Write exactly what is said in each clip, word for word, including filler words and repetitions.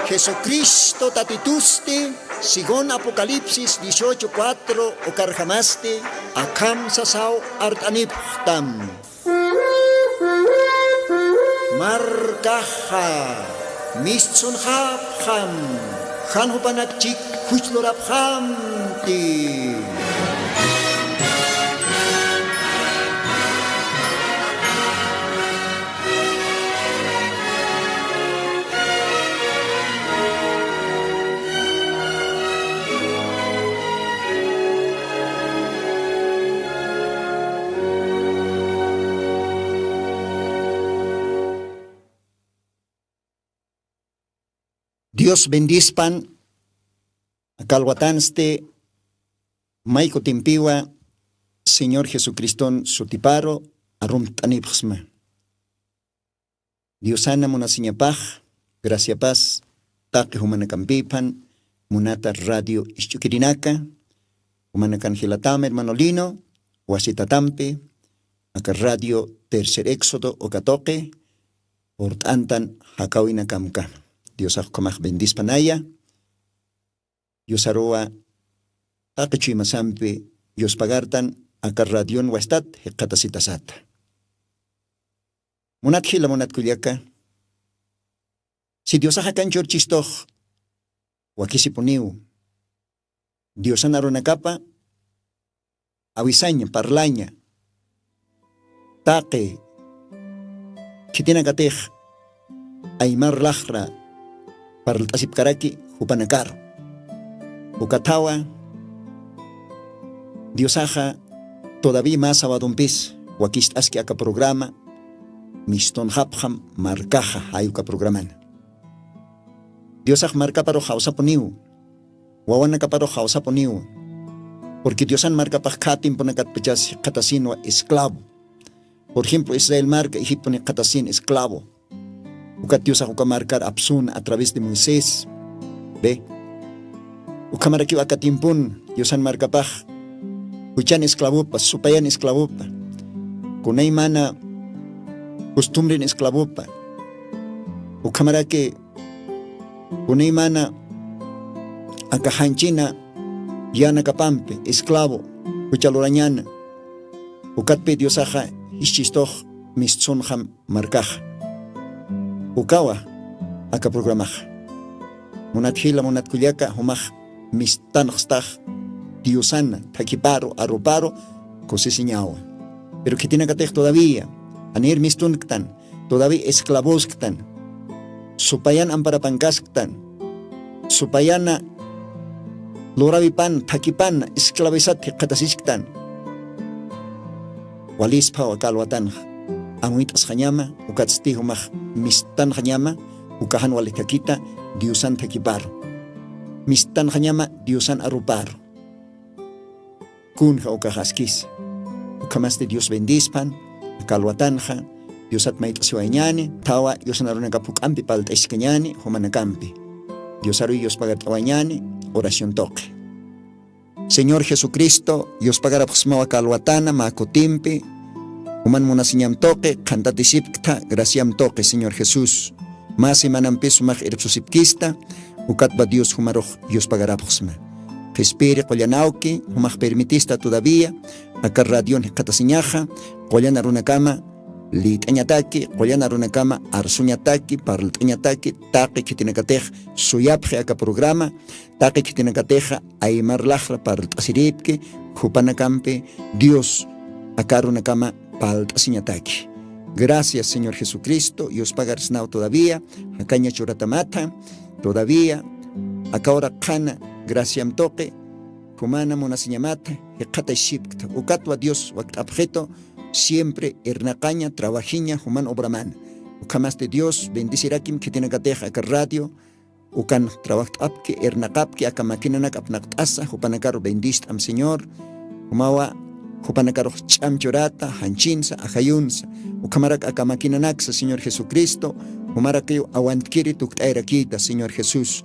Jesucristo Tatitusti, según Apocalipsis dieciocho cuatro, ukarjamasti, akham sasaw art'anipxtam. Markaxa mistsunxapxam, jan jupanakchik juchlurapxamti. Dios bendispan, aka alwatansti may kutimpiwa Señor Jesucriston sutiparu arumt'anipxsma. Diosana munasiñapax, graciapas taqi jumanakampipan, munata radio isch'ukirinaka, jumanakan jilatama hermano Lino, wasitatampi, aka radio Tercer Éxodo uka tuqi, purt'antan jakawinakamkama. Diosax ukhamax bendispanaya, yusaruwa taqi chuymasampi yuspagartan aka radion wastat jikxatasitasata. Munat jila, munat kullaka, si Diosaxa kanchurchistux, wakisipuniw. Diosan arunakapa awisaña, parlaña, taqi khitinakatix aymar laxra parlt'asipkaraki jupanakaru. Ukathawa Diosaxa todavía mä sabadompis wakist'aski aka programa, mistunxapxam markaxa jay uka programana. Diosax markaparux jawsapuniw, wawanakaparux jawsapuniw, porque Diosan markapax khä timpunakatpachas jikxatasinwa esclavo. Por ejemplo, Israel marka Egipton jikxatasin esclavo. Ukat Diosax uka markar apsuna a través de Moisés. Ve. Ukhamarakiw aka timpun Diosan markapax juchan esclavopa, supayan esclavopa, kunaymana costumbren esclavopa, ukhamaraki kunaymana aka janchina yanakapampi esclavo jucha lurañana. Ukatpi Diosaxa jischistux mistsunxam markaxa. Ukawa aka programaxa. Munat jila, munat kullaka, jumax mistanxstax Diosana thakhiparu, aruparu kusisiñawa. Pero khitinakatix todavía janir mistunktan, todavía esclavosktan, supayan amparapankasktan, supayana lurawipan, thakhipan, esclavizat jikxatasisktan. Walisphaw aka alwatanxa, amuyt'asxañama, ukatsti jumax mistanxañama, uka jan wali thakita Diosan thakhiparu. Mistanxañama Diosan aruparu. Kunja ukax askisa. Ukhamasti Dios bendispan, aka alwatanxa, Diosat mayt'asiwayañani, thawa Diosan arunakap juk'ampi palt'askañani, jumanakampi. Dios aruy yuspagart'awayañani, oración tuqi. Señor Jesucristo, yuspagarapxsmawa aka alwatana mä kutimpi, juman munasiñam tuqi, qhantatisipkta, graciam tuqi, Señor Jesús. Mä semanampis jumax irpsusipkista, ukatpa Dios jumarux yuspagarapxsma. Qhispiri qullan awki, jumax permitista todavía, aka radion jikxatasiñaxa, qullan arunakama liyt'añataki, qullan arunakama arsuñataki, parlt'añataki, taqi khitinakatix suyapxi aka programa, taqi khitinakatixa aymar laxra parlt'asiripki, jupanakampi Dios aka arunakama parlt'asiñataki. Gracias, Señor Jesucristo, yuspagarsnaw todavía, jakaña churatamatha, todavía, aka ura qhana, graciam tuqi, jumana munasiñamatha, jikxatasipkta, ukatwa Dios wakt'apxitu, siempre irnaqaña, trabajiña, juman obramana. Ukhamasti Dios, bendecirakim khitinakatix aka radio, ukan trabajt'apki, irnaqapki, aka maquinanak apnaqt'asa, jupanakaru bendist'am, Señor. Jumawa, jupanakarux ch'am churata, janchinsa, ajayunsa. Ukhamarak aka maquinanaksa, Señor Jesucristo, jumarakiw awantkiri tukt'ayarakïta, Señor Jesús.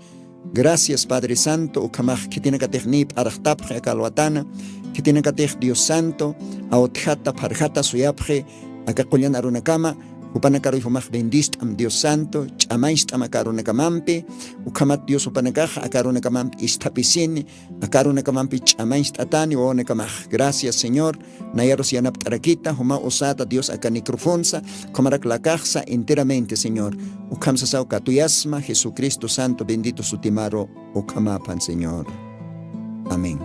Gracias, Padre Santo, ukhamax khitinakatix niy p'araxtapxi aka alwatana, khitinakatix Dios Santo, awtjata, pharjata suyapxi, aka qullan arunakama, Jupanakaruy jumax bendist'am Dios Santo, ch'amañcht'am aka arunakamampi. Ukhamat Dios jupanakax aka arunakamampi isthapisini, aka arunakamampi ch'amañcht'atani wawanakamax. Gracias, Señor. Nayarus yanapt'arakita juma usata Dios aka nicrofonsa, ukhamarak lakaxsa enteramente, Señor. Ukham sasaw katuyasma Jesucristo Santo bendito sutimaru. Ukhamapan, Señor. Amén.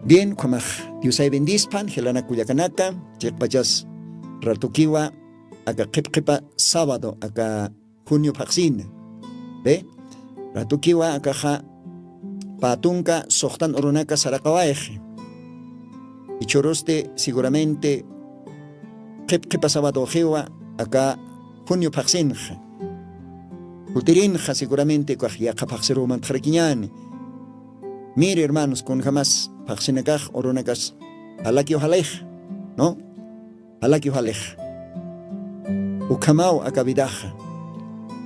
Bien, ukhamax Diosay bendispan jilanak kullakanaka, chiqpachas ratukiwa aka qhipqhipa sábado aka junio phaxsina. Ve, ratukiwa akaxa pä tunka suxtan urunaka saraqawayxi. Ichhurusti seguramente qhipqhipa sabadoxiwa aka junio phaxsinxa. Kutirinxa seguramente ukax yaqha phaxsiruw mantxarakiñäni. Mire, hermanos, kunjamas phaxsinakax urunakas jalakiw jalix, ¿no? Jalakiw jalix. Ukhamaw aka vidaxa.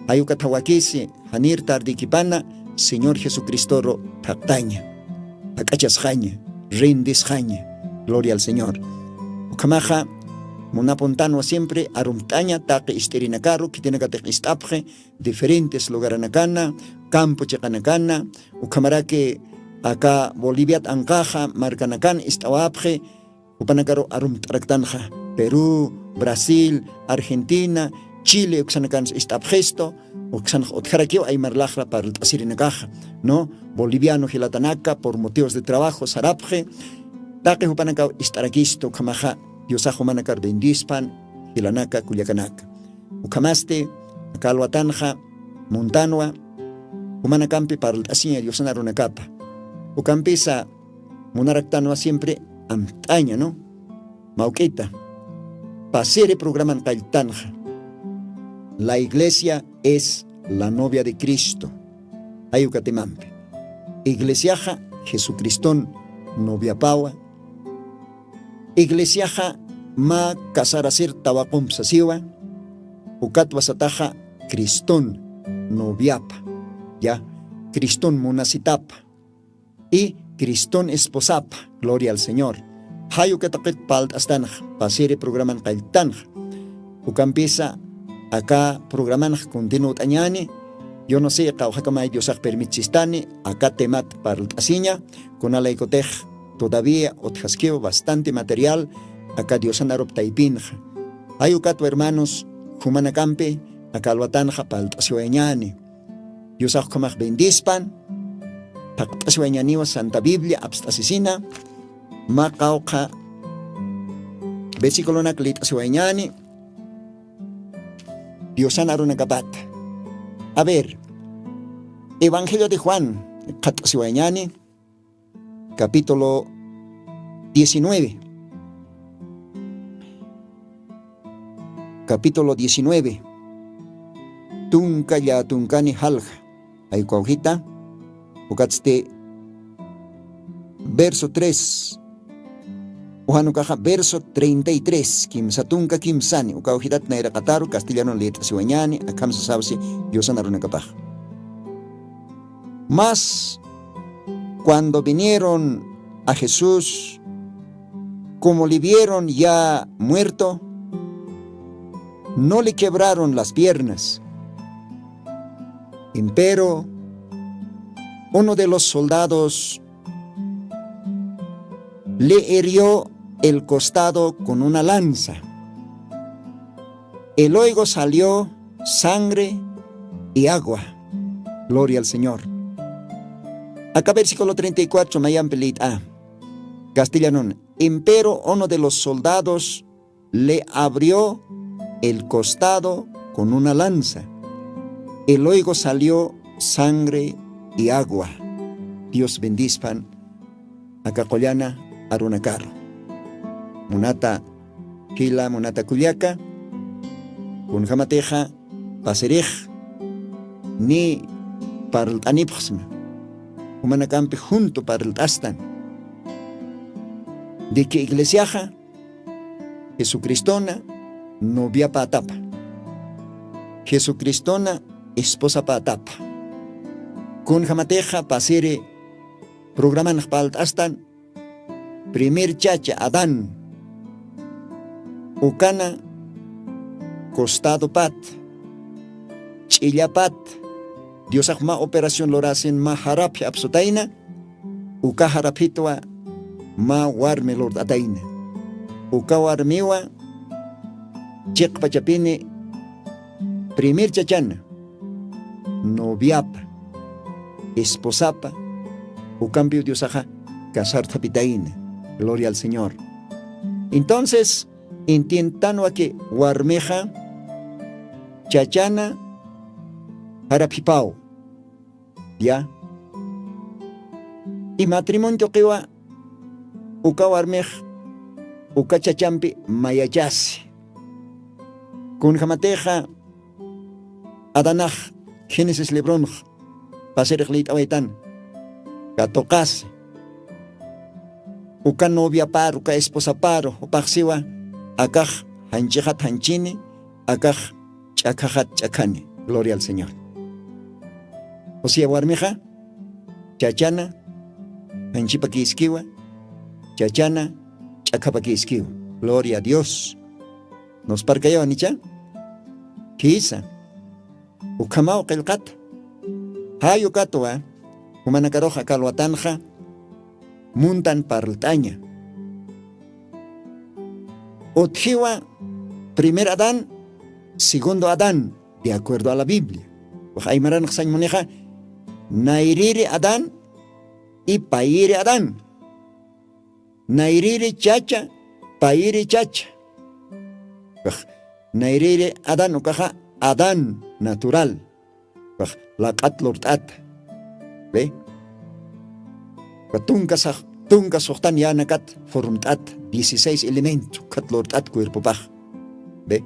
Jay uka thawakisi, janir tardikipana Señor Jesucristoru thaqtaña, jak'achasxaña, rendisxaña. Gloria al Señor. Ukhamaxa munapuntanwa siempre arumt'aña taqi ist'irinakaru, khitinakatix ist'apxi diferentes lugaranakana, campo chiqanakana, ukhamaraki aka Boliviat anqaxa markanakan ist'awapxi, jupanakaru arumt'araktanxa, Perú, Brasil, Argentina, Chile, uksanakansa ist'apxistu, uksanxa utjarakiw aymar laxra parlt'asirinakaxa, ¿no? Boliviano jilatanaka por motivos de trabajo sarapxi, taqi jupanakaw ist'arakistu, ukhamaxa Diosax jumanakar bendispan, jilanaka, kullakanaka. Ukhamasti, aka alwatanxa, muntanwa, jumanakampi parlt'asiña Diosan arunakapa. Ukampisa, munaraktanwa siempre amt'aña, ¿no? Mawk'ita. Pasiri programan qalltanxa. La iglesia es la novia de Cristo. Jay uka temampi. Iglesiaxa Jesucriston noviapawa. Iglesiaxa mä casarasir tawaqump sasiwa. Ukatwa sataxa Criston noviapa. Ya, Criston munasitapa. Y Criston esposapa, gloria al Señor. Jay uka taqit parlt'astanxa, pasiri programan qalltanxa. Ukampisa, aka programanxa continuwt'añäni, yo no sé, qawqhakamay Diosax permitsistani, aka temat parlt'asiña, kunalaykutix todavía utjaskiw bastante material, aka Diosan arup taypinxa. Jay ukatwa hermanos, jumanakampi, aka alwatanxa parlt'asiwayañäni. Diosax ukhamax bendispan, phaqt'asiwayañäniwa Santa Biblia apst'asisina, mä qawqha versículonak liyt'asiwayañäni, Diosan arunakapata. A ver, Evangelio de Juan, qhat'asiwayañäni, capítulo diecinueve. Capítulo diecinueve. Tunka llätunkani jalja. Jay uka awjita. Ukatsti verso tres. Ujan ukaxa verso treinta y tres. Kimsa tunka kimsani. Uka awjitat nayraqataru castellano liyt'asiwayañäni. Akham sasawsi Diosan arunakapax. Mas cuando vinieron a Jesús, como le vieron ya muerto, no le quebraron las piernas. Empero, uno de los soldados le hirió el costado con una lanza, y luego salió sangre y agua. Gloria al Señor. Acá versículo treinta y cuatro, mayampi liyt'a. Castellanon. Empero uno de los soldados le abrió el costado con una lanza, y luego salió sangre y agua. Dios bendispan aka qullana arunakaru. Munata jila, munata kullaka, kunjamatixa pasirix ni parlt'anipxsma, jumanakampi junto parlt'astan de que iglesiaxa Jesucristona noviapätapa, Jesucristona esposapätapa. Kunjamatixa pasiri programanx parlt'astan primer chacha Adán, ukana costadopat, ch'illapat, diosax mä operación lurasin mä jaraphi apsutayna. Uka jaraphitwa mä warmi lurt'atayna. Uka warmiwa chiqpachapini primer chachana noviapa, esposapa, ukampiw diosaxa casarthapitayna. Gloria al señor. Entonces, intintanwa ki warmixa chachana jaraphipaw. Ya. Y matrimonio tuqiwa uka warmix uka chachampi mayachasi. Kunjamatixa adanax génesis libronx pasirix lït'awaytan katuqasi uka noviaparu uka esposaparu jupaxsiwa akax janchixat janchini akax ch'akhaxat ch'akhani. Gloria al señor. Usiya warmixa chachana janchipakïskiwa, chachana ch'akhapakïskiwa. Gloria a dios. Nusparkayawan icha khisa ukhamaw qillqata. Jayukatwa jumanakarux akalwatanxa muntan parlt'aña. Utjiwa primer adán, segundo adán, de acuerdo a la biblia. Wax aymaranxsañ munixa nayriri adán y payiri adán. Nayriri chacha, payiri chacha. Nayriri adán ukaxa adán natural. Laq'at lurt'ata. Be tunka sax tunka suxtan yänakat formt'ata dieciséis elementos ukhat lurt'ata cuerpopax. Be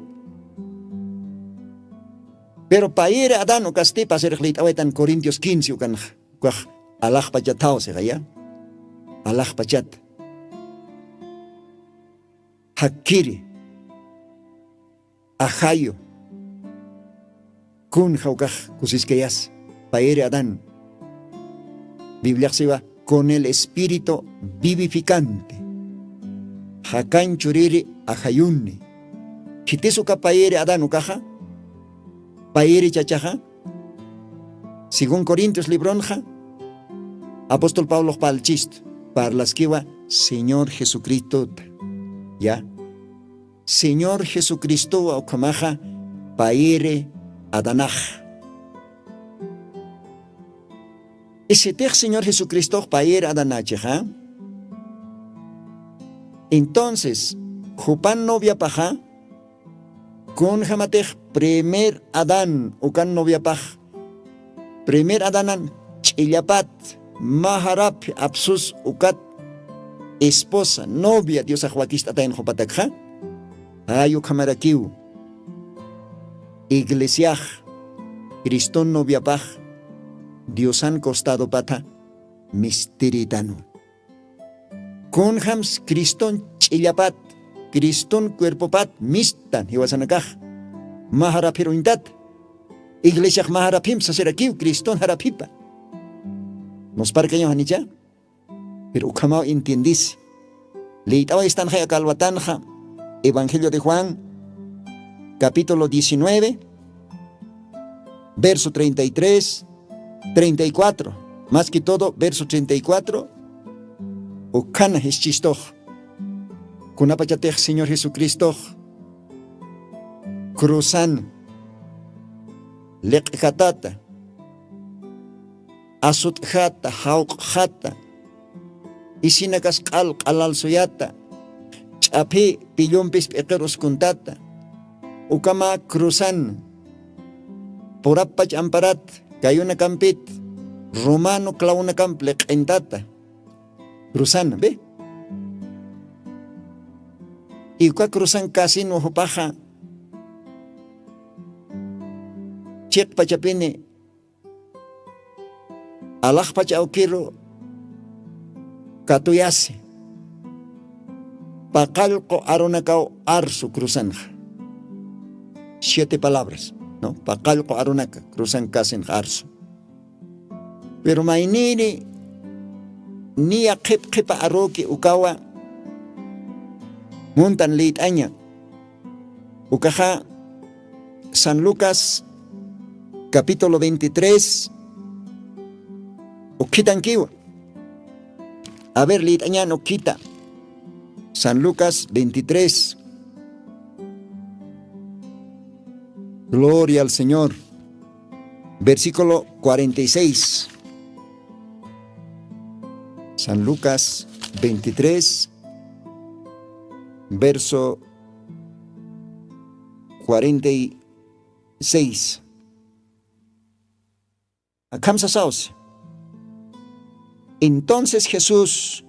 pero payiri adán ukasti pasirix lït'awaytan corintios quince ukanxa ukax alaxpachathaw sixaya. Alaxpachata jakkiri ajayu kunja ukax kusiskayas payiri adán. Bibliaxsiwa con el espíritu vivificante jakanchuriri ajayuni. Khitis uka payiri adán ukaxa payiri chachaxa según corintios libronxa apóstol pablox parlchistu parlaskiwa señor jesucristota. Ya señor jesucristowa ukhamaxa payiri adanax. Isitix señor jesucristox payiri adanachixa entonces jupan noviapaxa kunjamatix primer adán ukan noviapax primer adanan ch'illapat mä jaraphi apsus ukat esposa novia diosax wakist'atayn jupatakxa jay ukhamarakiw iglesiax criston noviapax diosan costadopatha mistirïtanwa. Kunjams criston ch'illapat criston cuerpopat mistan jiwasanakax mä jaraphiruñtat iglesiax mä jaraphimp sasirakiw criston jaraphipa. Nusparkañaw janicha pero ukhamaw entiendisi. Liyt'awa istanxay aka alwatanxa evangelio de juan capítulo diecinueve verso treinta y tres, treinta y cuatro, mas que todo verso treinta y cuatro. Ukhana jischistox kunapachatix señor jesucristox cruzan liq'katata asut'jata jawq'jata isinakas q'al q'alalsuyata ch'aphi pillumpis p'iqir uskuntata ukama cruzan purapach amparat kayunakampit romano clawunakamp liq'intata cruzan bi. Iwka cruzan kasin wajupaxa chiqpachapini alaxpach awkiru katuyasi paqallqu arunakaw arsu cruzanxa. Siete palabras no paqallqu arunaka cruzan kasinxa arsu. Pero mayniri niya qhipqhipa aruki ukawa muntan liyt'aña ukaxa San Lucas, capítulo veintitrés, ukhitankiwa. A ver, lit'añan ukhita. San Lucas veintitrés. Gloria al Señor. Versículo cuarenta y seis. San Lucas veintitrés, verso cuarenta y seis. Akham sasawsi. Entonces Jesús,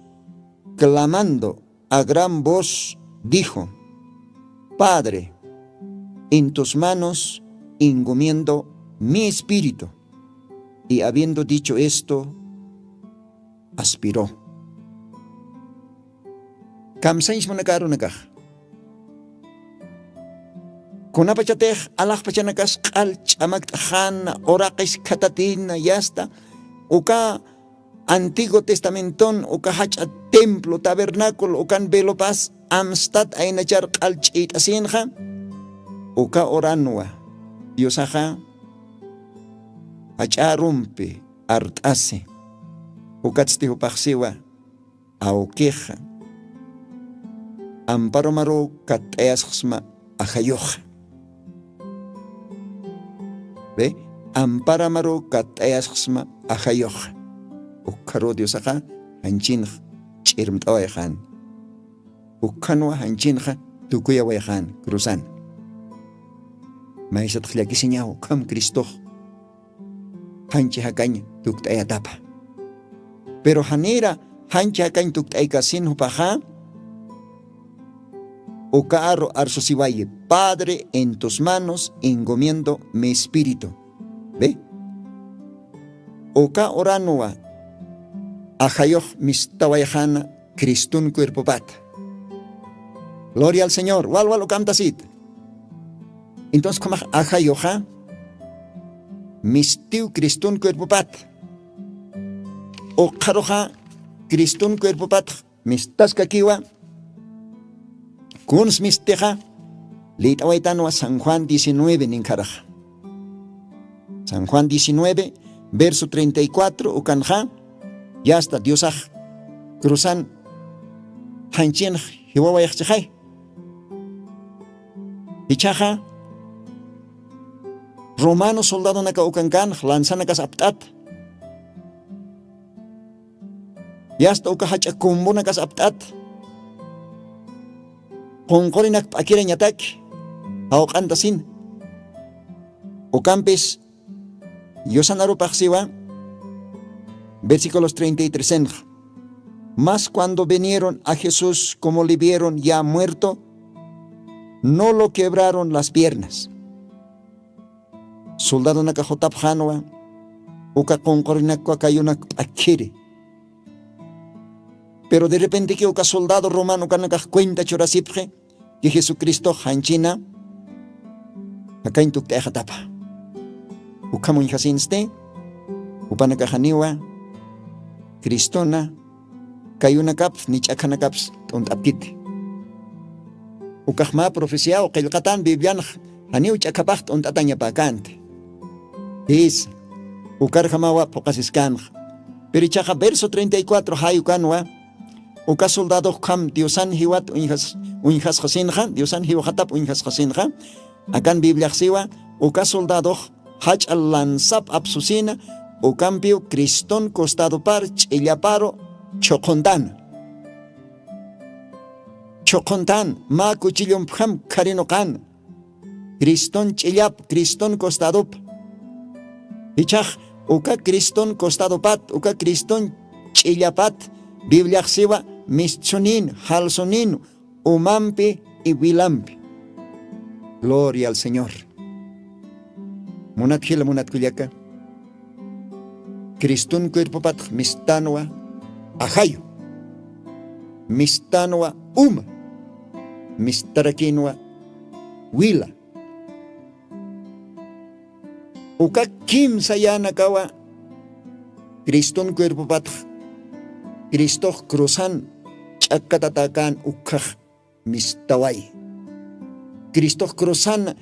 clamando a gran voz, dijo: "Padre, en tus manos encomiendo mi espíritu". Y habiendo dicho esto, aspiró. Kamsañs munaka arunakax. Kunapachatix alaxpachanakas q'al ch'amakt'axana, uraqis khatatina, yasta uka Antiguo Testamenton uka jach'a templo, tabernáculo, ukan velopas amstat aynachar q'al ch'iyt'asinxa, uka uranwa Diosaxa jach'a arumpi art'asi. Ukatsti jupaxsiwa: "Awkixa, amparumaru katt'ayasxsma ajayuxa". Ve, amparamaru katt'ayasxsma ajayuxa. Ukxaru Diosaxa janchinx ch'irmt'awayxan. Ukxanwa janchinxa tukuyawayxan cruzan. Maysatx llakisiñaw ukham Cristox janchi jakañ tukt'ayatapa. Pero janira janchi jakañ tukt'aykasin jupaxa, uka aru arsusiwayi: "Padre, en tus manos encomiendo mi espíritu". Ve, uka uranwa ajayux mistawayxana Criston cuerpopat. Gloria al Señor. Wal wal ukamtasit. Entonces, kumax ajayuxa mistiw Criston cuerpopat. Ukxaruxa Criston cuerpopat mistaskakiwa. Kuns mistixa, lit'awaytanwa San Juan diecinueve ninkharaxa. San Juan diecinueve, verso treinta y cuatro, ukanxa, yasta Diosax cruzan janchinx jiwawayxchixay. Ichaxa, romano soldadonaka ukankan, lanzanakas apt'at. Yasta uka jach'a kumbunakas apt'at. Qunqurinak p'akirañatak, jawq'antasin. Ukampis, Yusan arupaxsiwa, versículos treinta y tres enx. Mas cuando vinieron a Jesús, como le vieron ya muerto, no lo quebraron las piernas. Soldadonaka jutapxanwa, uka qunqurinakwa kayunak p'akhiri. Pero de repenteki uka soldado romano ukanakax cuenta churasipxi, ki Jesucristox janchina jakañ tukt'ayxatapa. Ukham uñjasinsti, jupanakaxaniwa Cristona kayunakaps ni ch'akhanakaps t'unt'apkiti. Ukaxma profeciaw qillqatan Biblianx janiw ch'akhapax t'unt'atañapäkänti. Jisa, ukarjamawa phuqasiskanxa. Pero ichaxa verso treinta y cuatro jay ukanwa, uka soldadox ukham Diosan jiwat uñjas-, uñjasxasinxa, Diosan jiwxatap uñjasxasinxa, akan Bibliaxsiwa, uka soldadox jach'a lanzap apsusina, ukampiw Criston costadopar ch'illaparu chhuqhuntana. Chhuqhuntan, mä cuchillumpjam kharinuqan. Criston ch'illap, Criston costadop. Jichhax uka Criston costadopat, uka Criston ch'illapat, Bibliaxsiwa mistsunin, jalsunin, umampi y wilampi. Gloria al Señor. Munat jila, munat kullaka. Criston cuerpopatx mistanwa ajayu, mistanwa uma, mistarakinwa wila. Uka kimsa yänakawa Criston cuerpopatx, Cristox cruzan ch'akkatatäkän ukkhax mistaway. Cristox cruzan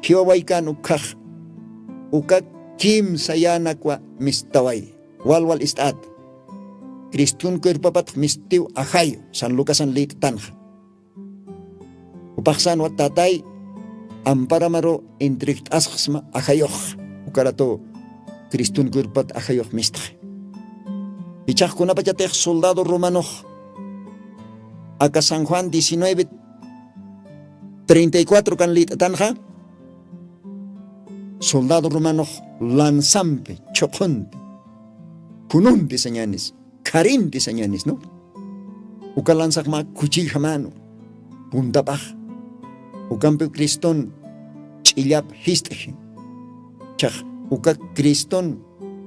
Jiwawaykan ukhax uka kimsa yänakwa mistaway. Walwal ist'at. Cristun cuerpopatx mistiw ajayu san lucasan lït'tanxa. Upaxsanwa tatay amparamaru intrigt'asxsma ajayux. Ukaratu cristun cuerpopat ajayux mistxi. Ichaxkunapachatix soldado romanux aka san juan diecinueve treinta y cuatro kan lït'tanxa. Soldado romanux lanzampi chhuqhunti, jununti sañanis, kharinti sañanis nu. Uka lanzaxma kuchillxamanu puntapax. Ukampi criston ch'illap jist'ji. Chax uka criston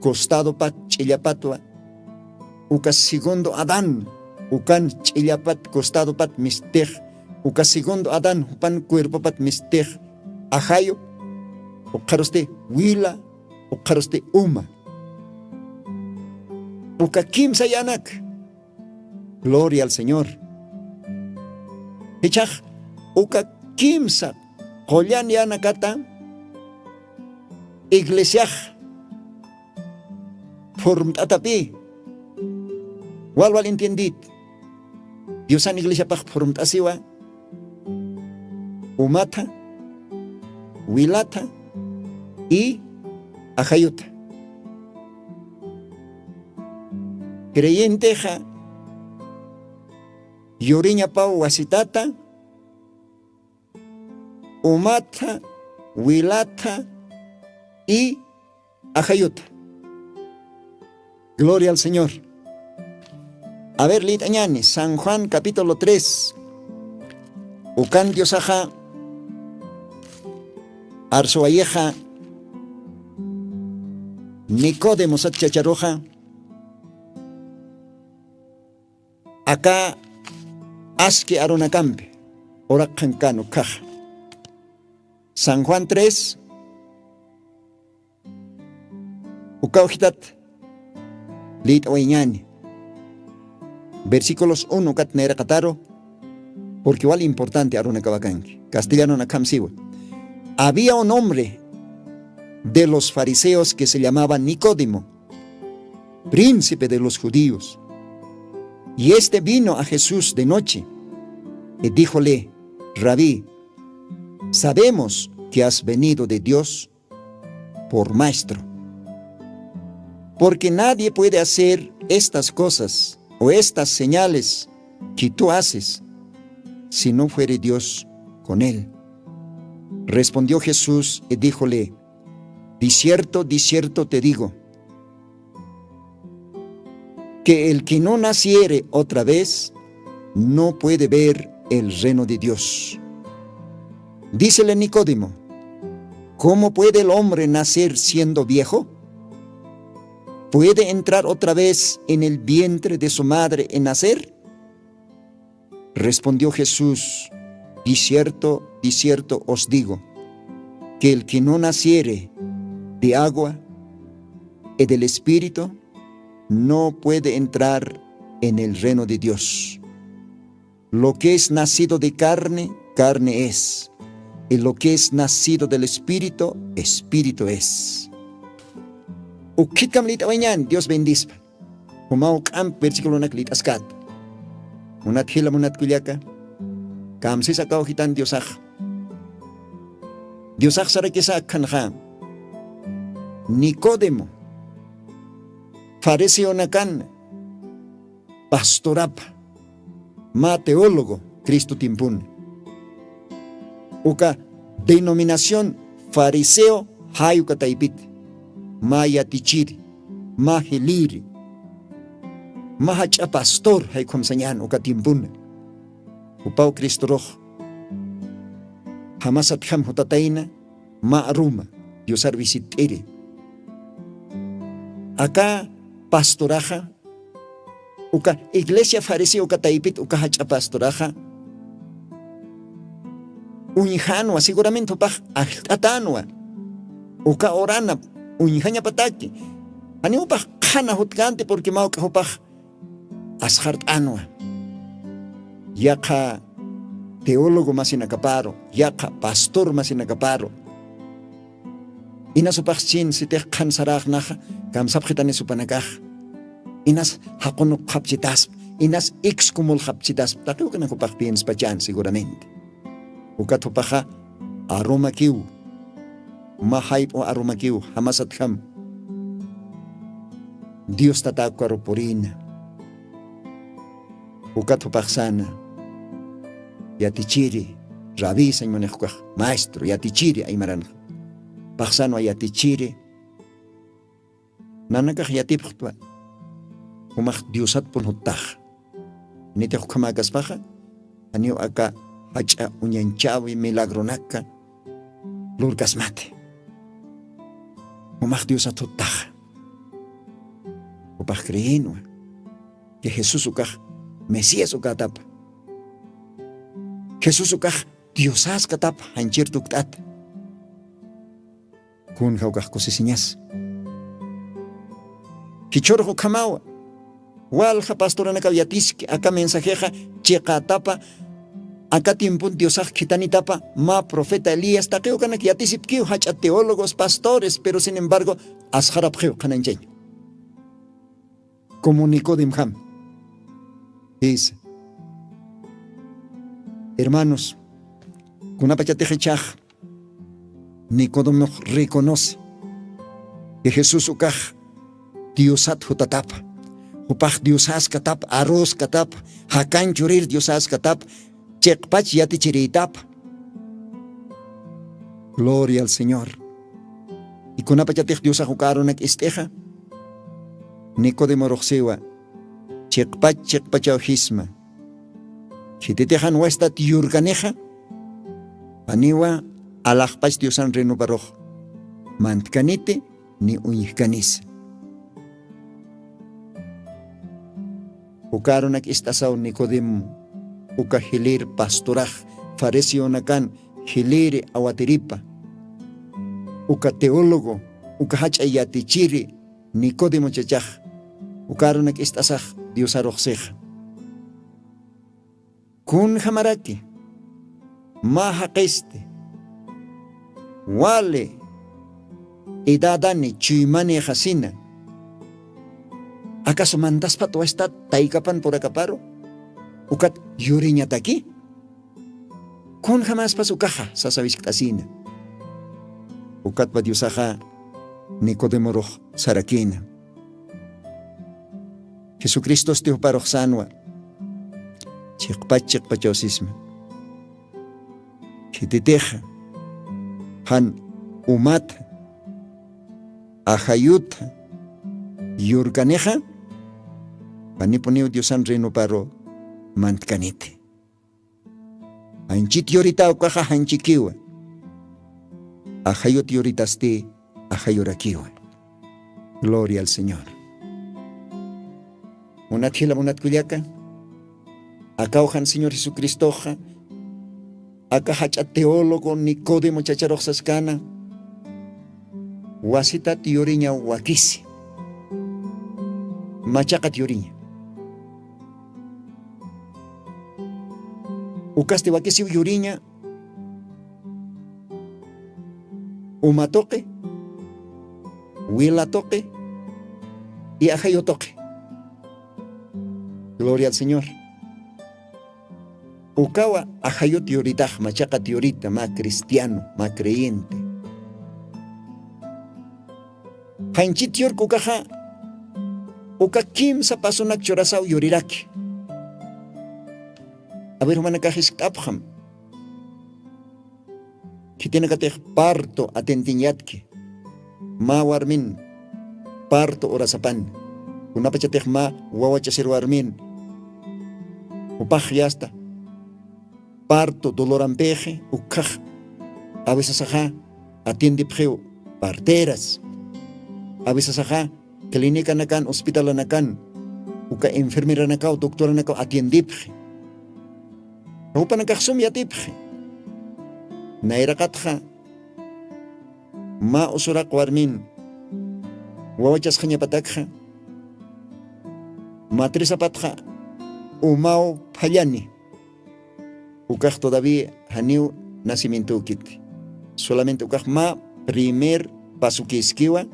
costadopat ch'illapatwa uka segundo adán ukan ch'illapat costadopat mistix. Uka segundo adán jupan cuerpopat mistix ajayu. Uqharusti wila uqharusti uma. Uka kimsa yanak. Gloria al señor. Jichhax uka kimsa qullan yanakata iglesiax phurmt'atapï. Walwal entiendit. Diosan iglesiapax phurmt'asiwa umatha, wilatha y ajayutha. Creyentexa yuriñapaw wasitata umatha, wilatha y ajayutha. Gloria al señor. A ver lït'añani san juan capítulo tres. Ukan diosaxa arsuwayixa nicodemosat chacharuxa aka aski arunakampi uraqxankanu khaxa. San juan tres ukaw jitat lït'awayñani. Versículos uno ukat nayraqataru. Purki wal importanti arunakawakanki castellanunakhamsiwa. Había un hombre de los fariseos que se llamaba nicodemo, príncipe de los judíos. Y este vino a jesús de noche y díjole, rabí, sabemos que has venido de dios por maestro, porque nadie puede hacer estas cosas o estas señales que tú haces si no fuere dios con él. Respondió jesús y díjole, de cierto de cierto te digo, que el que no naciere otra vez no puede ver el reino de dios. Dícele nicodemo, cómo puede el hombre nacer siendo viejo? Puede entrar otra vez en el vientre de su madre y nacer? Respondió jesús, de cierto de cierto os digo, que el que no naciere de agua y del espíritu no puede entrar en el reino de dios. Lo que es nacido de carne, carne es, y lo que es nacido del espíritu, espíritu es. Ukkhitkam lït'awañan dios bendispa. Jumaw k'amp versiculonak lït'askat. Munat jila munat kullaka, kamsisa kawjitan diosax. Diosax sarakisa akkhanxa nicodemo, fariseonakan pastorapa, mä teólogo cristo timpuna. Uka denominación fariseo jay uka taypit, mä yatichiri, mä jiliri, mä jach'a pastor jaykhumsañan uka timpuna. Upaw cristorux jamasatjam jutatayna mä aruma diosar visitt'iri. Aka pastoraxa uka iglesia fariseo uka taypit uka jach'a pastoraxa uñjanwa seguramente jupax ajllt'atanwa. Uka uranap uñjañapataki janiw jupax qhana jutkanti purki mawk'a jupax asxart'anwa. Yaqha teólogo masinakaparu, yaqha pastor masinakaparu, Inas upaxchin sitix qhan saraxnaxa kamsapxitani supanakax. Inas jaqunukxapchitaspa, inas ikskumulxapchitaspa taqiwkanak upax pienspachan seguramente. Ukat upaxa arumakiw, ma jayp'u arumakiw jamasatjam. Dios tatakukaru purina. Ukat upaxsana yatichiri, rabi sañmunixkukax, maestro yatichiri aymaranxa. Paxsanwa yatichiri. Nanakax yatipxtwa umax diosatpun juttaxa. Nitix ukhamäkaspaxa janiw aka jach'a uñanchäwi milagronaka lurkasmati. Umax diosat juttaxa. Upax creenwa que jesús ukax mesías ukätapa. Jesús ukax diosaskatapa janchir tukt'ata. Kun jawkax kusisiñas. Jichhurux ukhamawa walja pastoranakaw yatiski aka mensajexa chiqatapa. Aka tiempon diosax khitanitapa mä profeta elías taqiwkanak yatisipkiw jach'a teólogos pastores pero sin embargo asxarapxiw qhananchaña. Como nicodem jam. Isa. Hermanos, kunapachatix ichhax nicodemox reconoce que jesús ukax diosat jutatapa. Jupax diosaskatapa, aruskatapa, jakan churir diosaskatapa, chiqpach yatichirïtapa. Gloria al señor. Ikunapachatix diosax uka arunak ist'ixa nicodemorux siwa, chiqpach chiqpachaw jisma. Khititixan wastat yurkanixa janiwa alaxpach diosan reinuparux mantkaniti ni uñjkanisa. Uka arunak ist'asaw nicodemo uka jilir pastorax fariseonakan jiliri awatiripa. Uka teólogo uka jach'a yatichiri nicodemo chachax uka arunak ist'asax diosarux sixa. Kunjamaraki mä jaqisti wali edadani chuymanïxasina? Acaso mantaspat wastat taykapan purakaparu ukat yuriñataki? Kunjamaspas ukaxa sasa wiskt'asina. Ukatpa diosaxa nicodemorux sarakïna. Jesucristosti juparux sanwa chiqpach chiqpachaw sisma. Khititixa jan umata ajayuta yurkanixa janipuniw diosan reinuparu mantkaniti. Janchit yurita ukaxa janchikiwa. Ajayut yuritasti ajayurakiwa. Gloria al señor. Munat jila munat kullaka, akaw jan señor jesucristoxa aka jach'a teólogo nicodemo chacharux saskana wasitat yuriña wakisi. Machaqat yuriña. Ukasti wakisiw yuriña uma tuqi, wila tuqi y ajayu tuqi. Gloria al señor. Ukawa ajayut yuritax machaqat yurita mä cristiano mä creyente. Janchit yurk ukaxa uka kimsa pasunak churasaw yuriraki. Aver jumanakax iskt'apxam. Khitinakatix parto atendiñatki mä warmin parto urasapan kunapachatix mä wawachasir warmin jupax yasta parto dolorampixi ukkhax. Avesasaxa atiendipxiw parteras. Avesasaxa clinicanakan hospitalanakan uka enfermeranakaw doctoranakaw atiendipxi. Jupanakaxsum yatipxi. Nayraqatxa mä usuraq warmin wawachasxañapatakxa matrisapatxa umaw phallani. Ukax todavía janiw nacimientukiti. Solamente ukax mä primer pasukiskiwa,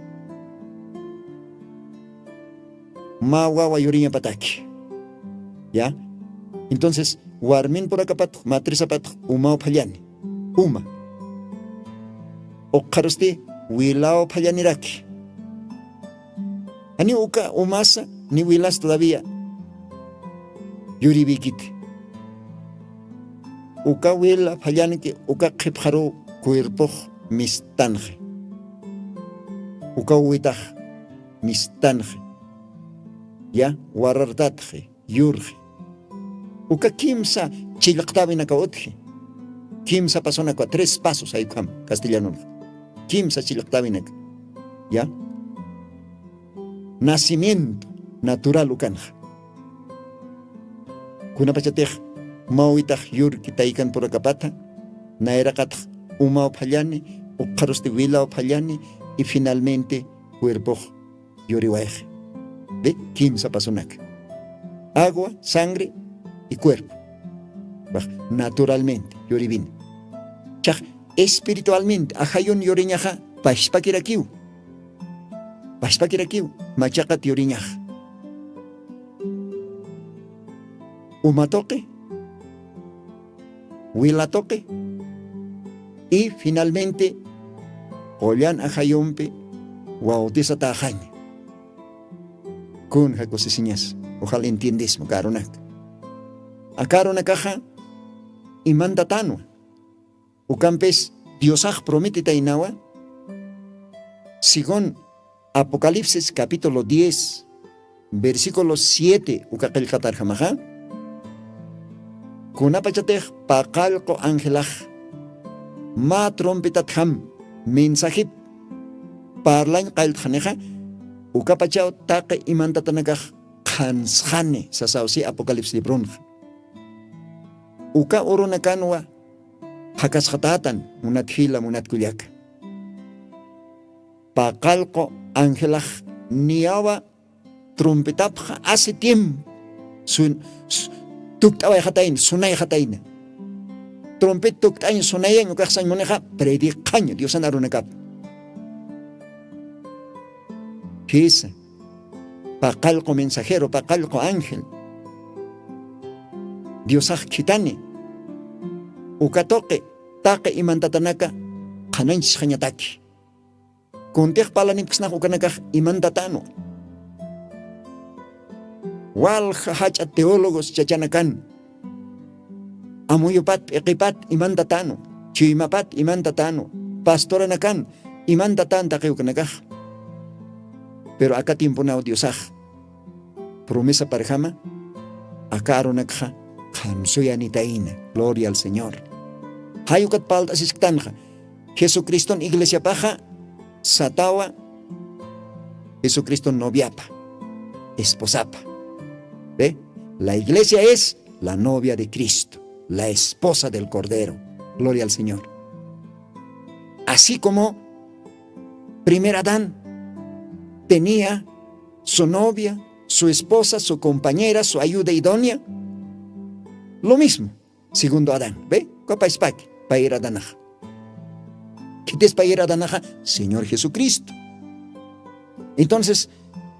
mä wawa yuriñapataki. Ya. Entonces warmin purakapatx matrizapatx umaw phallani, uma, ukxarusti wilaw phallaniraki. Janiw uka umasa ni wilas todavía yuriwikiti. Uka wila phallanki uka qhipxaruw cuerpox mistanxi, uka witax mistanxi. Ya, warartatxi, yurxi. Uka kimsa chillqtäwinakaw utji. Kimsa pasonakaw, tres pasos jaykham castellanunxa. Kimsa chillqtäwinaka. Ya, nacimiento natural ukanxa. Kunapachatix mawitax yurki taykan purakapata, nayraqatx umaw phallani, ukxarusti wilaw phallani, y finalmente cuerpox yuriwayxi. Ve, kimsa pasunaka: agua, sangre y cuerpo. Bax, naturalmente yuriwini. Chax espiritualmente ajayun yuriñaxa pachpakirakiw. Pachpakirakiw machaqat yuriñaxa. Uma tuqi, wila tuqi, y finalmente qullan ajayumpi bautizatäxaña. Kunja kusisiñas, ujal entiendesma aka arunaka. Aka arunakaxa imantatanwa. Ukampis Diosax prometitaynawa, según Apocalipsis capítulo diez, versículo siete uka qillqatarjamaxa, kunapachatix paqallqu angelax mä trompetatjam mensajip parlañ qalltxanixa, ukapachaw taqi imantatanakax qhansxani sasaw si Apocalipsis libronxa. Uka urunakanwa jakasxatätan, munat jila, munat kullaka. Paqallqu angelax niyawa trompetapxa hace tiempo sun-, s-, tukt'awayxatayna, sunayxatayna. Trompet tukt'añ sunayañ ukax sañ munixa prediqañ Diosan arunakap. Jisa, paqallqu mensajero, paqallqu ángel. Diosax khithani uka tuqi taqi imantatanaka qhanañchisxañataki. Kuntix parlanipksnax ukanakax imantatanwa. Walja jach'a teólogos chachanakan, amuyupat, p'iqipat imantatanwa, chuymapat imantatanwa, pastoranakan imantatan taqi ukanakax. Pero aka tiemponaw Diosax promesa parjama, aka arunakxa qhansuyanitayna. Gloria al Señor. Jay ukat parlt'asisktanxa, Jesucriston iglesiapaxa satawa Jesucriston noviapa, esposapa. ¿Ve? La iglesia es la novia de Cristo, la esposa del Cordero. Gloria al Señor. Así como primer Adán tenía su novia, su esposa, su compañera, su ayuda idónea, lo mismo segundo Adán. ¿Ve? Uka pachpaki, payir Adanaxa. ¿Khitis payir Adanaxa? Señor Jesucristo. Entonces,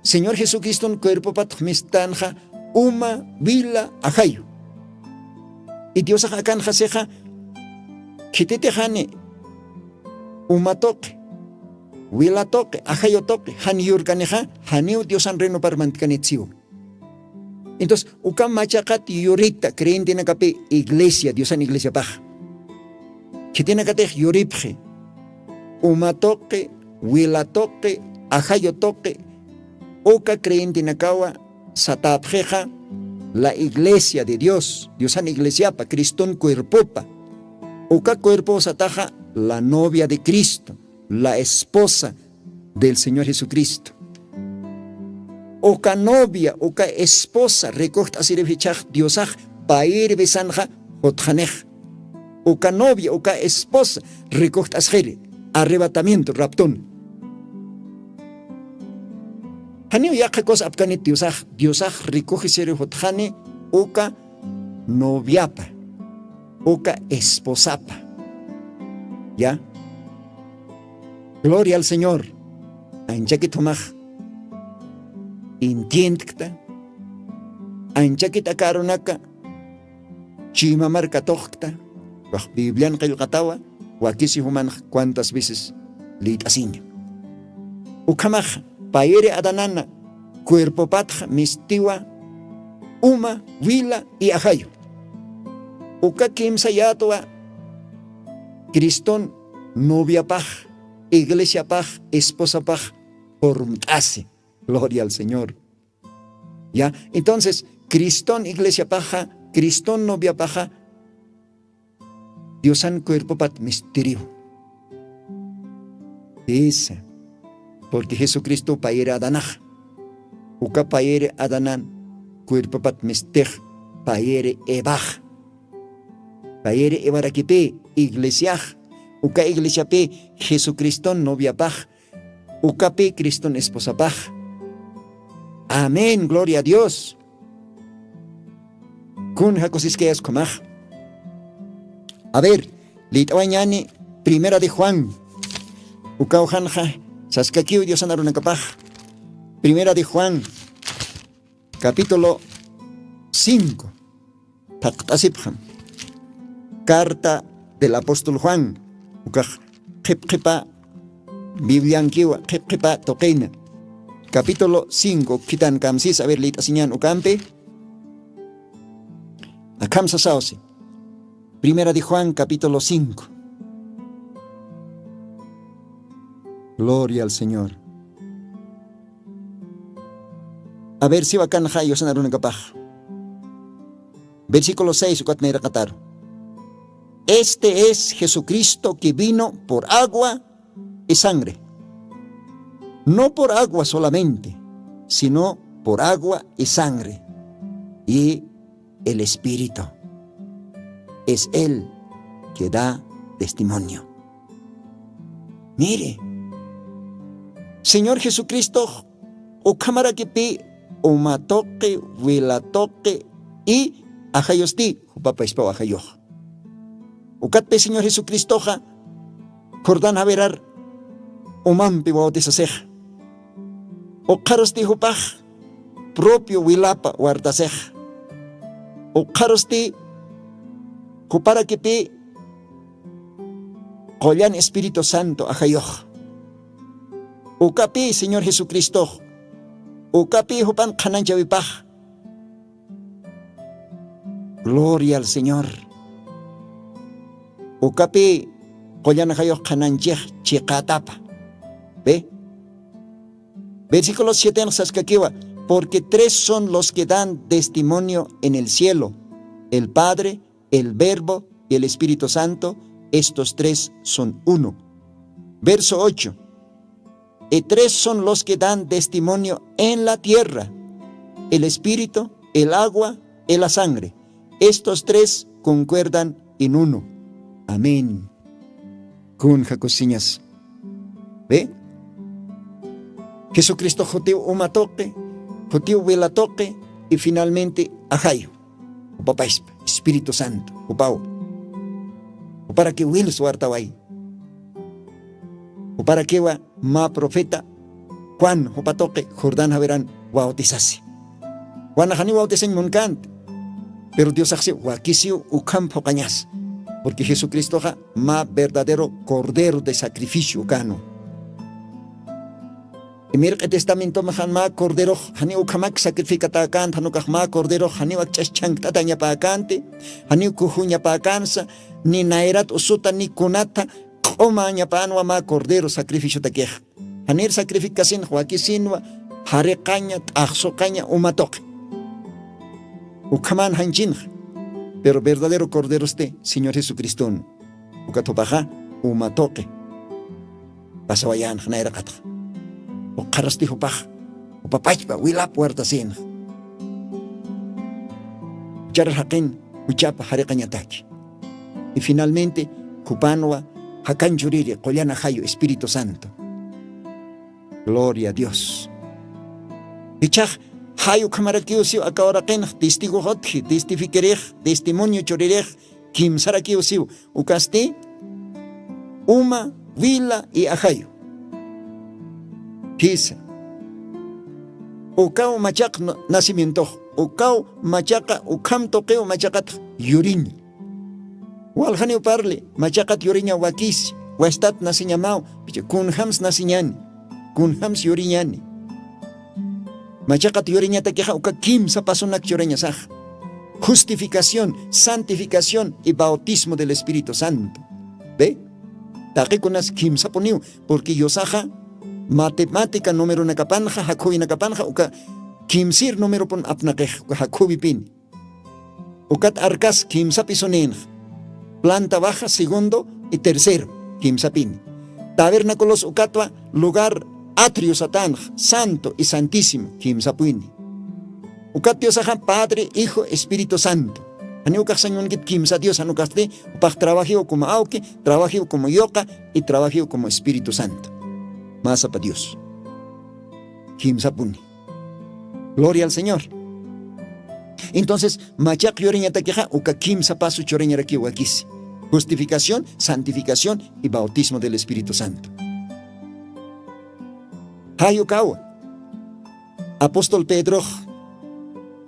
Señor Jesucriston cuerpopat mistanxa uma, wila, ajayu. Y Diosax akanxa sixa, khititixani uma tuqi, wila tuqi, ajayu tuqi jan yurkanixa, janiw Diosan reinopar mantkanit siwa. Entonces, uka machaqat yurita creyentenakapi iglesia, Diosan iglesiapaxa. Khitinakatix yuripxi, uma tuqi, wila tuqi, ajayu tuqi, uka creyentenakawa satäpxixa, la iglesia de Dios, Diosan iglesiapa, Criston cuerpopa. Uka cuerpow sataxa, la novia de Cristo, la esposa del Señor Jesucristo. Uka novia, uka esposa rikujt'asiripxichhax Diosax payir besanxa jutxanix. Uka novia, uka esposa rikujt'asxiri, arrebatamiento, raptun. Janiw yaqha cosa apkanit Diosax, Diosax rikujisiri jutxani uka noviapa, uka esposapa. ¿Ya? Gloria al Señor. Anchakit jumax entiendkta, anchakit aka arunaka chuymamarkatoxkta. Wax biblian qillqatawa, wakisi jumanx cuantas veces lït'asiña. Ukhamax payri adanana cuerpopatx mistiwa uma, wila y ajayu. Uka kimsayatwa criston noviapax, iglesiapax, esposapax purmt'asi. Gloria al Señor. Ya, entonces criston iglesiapaxa, criston noviapaxa diosan cuerpopat mistiriw. Isa. Porque jesucristo payri adanax, uka payri adanan cuerpopat mistix, payri evax, payri evarakipï iglesiax, uka iglesiapï jesucriston noviapax, ukapï criston esposapax. Amén, gloria a Dios. Kun jakusiskayas ukhamax? A ver, lït'awañani primera de juan, ukawjanxa saskakiw diosan arunakapax. Primera de juan, capítulo cinco. Thaqt'asipxam. Carta del apóstol juan, ukax qhipqhipa bibliankiwa, qhipqhipa tuqina. Capítulo cinco khitan kamsis. A ver, lït'asiñan ukampi. Akham sasawsi. Primera de juan, capítulo cinco. Gloria al Señor. A ver, siwa kanxa diosan arunakapax. Versículo seis ukat nayraqataru. Este es jesucristo que vino por agua y sangre. No por agua solamente, sino por agua y sangre. Y el espíritu, es él que da testimonio. Mire, señor jesucristox ukhamarakipi uma tuqi, wila tuqi y ajayusti, jupapaspaw ajayux. Ukatpi señor jesucristoxa jordán javirar umampi bautisasix. Ukxarusti jupax propio wilapa wartasix. Ukxarusti juparakipï qullan espíritu santo ajayux. Ukapï señor jesucristox, ukapï jupan qhanañchawipax. Gloria al señor. Ukapï qullan ajayux qhanañchix chiqätapa. Ve, versículo siete saskakiwa. Porque tres son los que dan testimonio en el cielo: el padre, el verbo y el espíritu santo. Estos tres son uno. Verso ocho. Y tres son los que dan testimonio en la tierra: el espíritu, el agua y la sangre. Estos tres concuerdan en uno. Amén. Kun jakusiñas. Ve, jesucristo jutiw uma tuqi, jutiw wila tuqi y finalmente ajayu. Jupapaspa espíritu santo jupaw. Juparaki wilus wartaway. Juparakiwa mä profeta juan jupa tuqi jordán javiran bautisasi. Juana janiw bautisañ munkänti. Pero diosaxsi wakisiw ukham phuqañas. Porque jesucristoxa mä verdadero cordero de sacrificio ukänwa. Imirq'i testamentomaxan mä corderox janiw ukhamak sacrificatäkänti, jan ukax mä corderox janiw akch'as chhankt'atañapäkänti, janiw kujuñapäkänsa, ni nayrat usuta ni kunata q'umañapänwa mä cordero sacrificiotakix. Janir sacrificasinx, wakisinwa jariqaña, t'axsuqaña, uma tuqi. Ukhaman janchinx. Pero verdadero corderosti señor jesucriston. Ukat jupaxa uma tuqi pasawayänx nayraqatxa. Ukxarusti jupax jupapachpa wilap wartasinx. Jucharar jaqin juchapa jariqañataki. Y finalmente jupanwa jakan churiri qullan ajayu espíritu santo. Gloria a dios. Jichhax jay ukhamarakiw siw aka uraqinx testigox utji, testificarix, testimonio churirix, kimsarakiw siw. Ukasti uma, wila y ajayu. Jisa. Ukaw machaq nacimientox, ukaw machaqa ukham tuqiw machaqatax yuriña. Waljaniw parli machaqat yuriña wakisi, wastat naciñamaw picha kunjams naciñani, kunjams yuriñani. Machaqat yuriñatakixa uka kimsa pasunak churañasax. Justificación, santificación y bautismo del espíritu santo. Ve? Taqikunas kimsapuniw. Purqui yusaxa matemática numeronakapanxa jakhuwinakapanxa uka kimsir numeropun apnaqix uka jakhuwipini. Ukat arkas kimsapisunïnxa, planta baja segundo y tercero kimsapini. Tabernaculos ukatwa lugar atrio satanxa santo y santísimo kimsapwini. Ukat yusaxa padre hijo espíritu santo. Janiw ukaxsañunkit kimsa dios janukasti upax trabajiw como awki, trabajiw como yuqa y trabajiw como espíritu santo. Masapa dios. Kimsapuni. Gloria al señor. Entonces machaq yuriñatakixa uka kimsa pasu churañarakiw wakisi. Justificación, santificación y bautismo del espíritu santo. Jay ukawa apóstol pedrox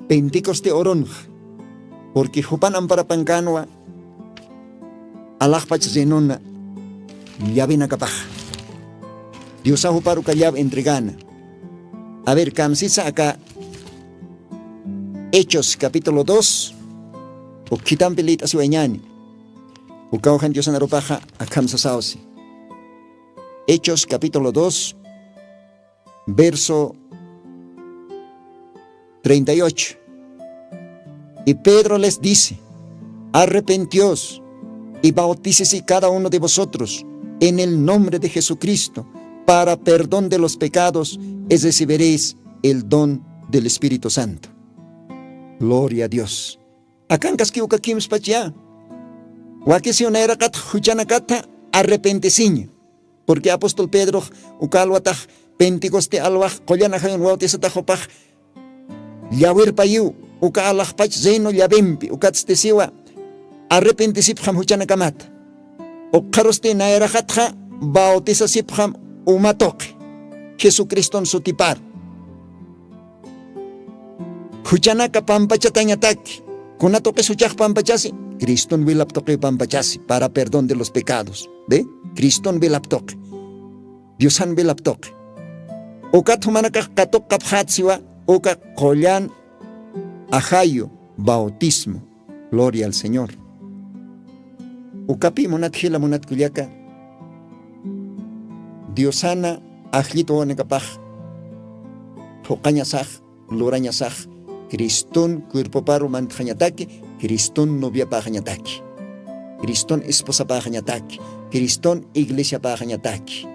pentecoste urunxa. Purqui jupan amparapankänwa alaxpach renuna llavenakapaxa. Diosaw jupar uka llave entregäna. A ver kamsisa aka hechos capítulo dos. Ukkhitampi lït'asiwañäni. Ukaw jan diosan arupaxa akham sasawsi. Hechos capítulo dos, verso treinta y ocho. Y pedro les dice: arrepentios y bautícese cada uno de vosotros en el nombre de jesucristo para perdón de los pecados, y recibiréis el don del espíritu santo. Gloria a dios. Akankaski uka kimspachya. Wakisiw nayraqat juchanakata arrepentisiña. Purqui apóstol pedrox uka alwatax pentecoste alwax qullan ajayun bautisatax jupax llawirpayiw uka alaxpach reino llawimpi ukatstisiwa arrepentisipxam juchanakamata. Ukxarusti nayraqatxa bautisasipxam uma tuqi jesucriston sutipar. Juchanaka pampachatañataki. Kuna tuqis juchax pampachasi? Criston wilap tuqiw pampachasi para perdón de los pecados. Ve, criston wilap tuqi, diosan wilap tuqi. Ukat jumanakax katuqkapxätsiwa uka qullan ajayu bautismo. Gloria al señor. Ukapi munat jila munat kullaka, diosana ajllit wawanakapax phuqañasax lurañasax criston cuerpoparu mantxañataki, criston noviapaxañataki, criston esposapaxañataki, criston iglesiapaxañataki.